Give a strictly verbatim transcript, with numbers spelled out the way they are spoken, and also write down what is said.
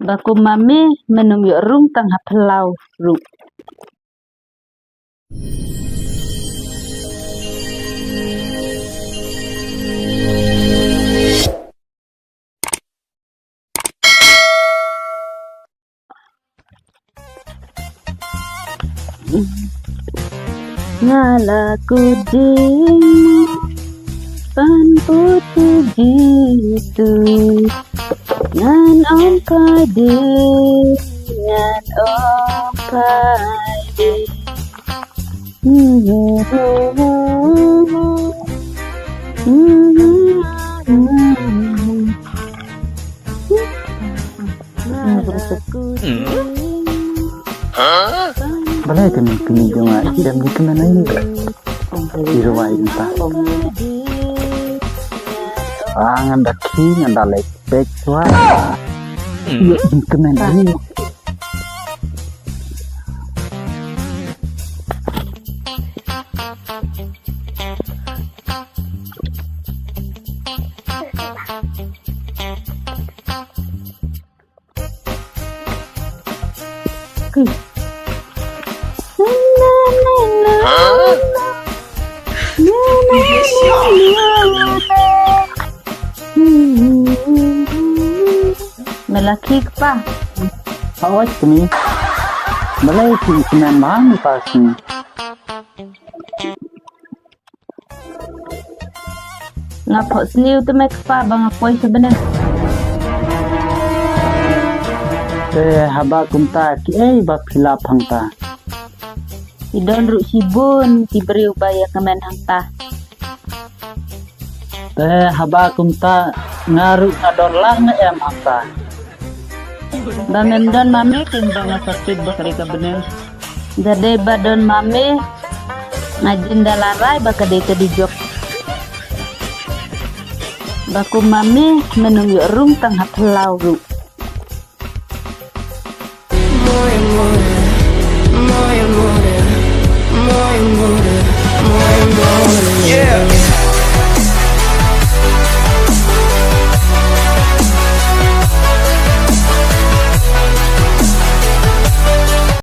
Ba kum ma me, men ym ïoh rung tang ha phyllaw ruh. Nga la kut jingmut ban bud ïa jitu. Ngan ong kai de, ngan ong kai de. Balei kane kane jong nga i dang di kane nai ni. I rwai ni ta. Ah, ngan da ki, ngan da lek pek swa. Iya, kane nai ni. Me la ki kpa. Hooid kmie. Balei ki kmen bha ni pa sni. Nga phohsniew te me kpa ba nga poi sha bneng. Te haba kumta kiei ba phi lap hangta? Ki don ruh shibun ki briew ba ïa kmen hangta. Te haba kumta nga ruh nga don lang ne em hangta? Ba mem don ma me ken ba nga sa tip ba ka dei ka bneng. Da dei ba don ma me, nga jin da la rai ba ka dei ka dujok. Ba kum ma me, men ym ïoh rung tang ha phyllaw ruh.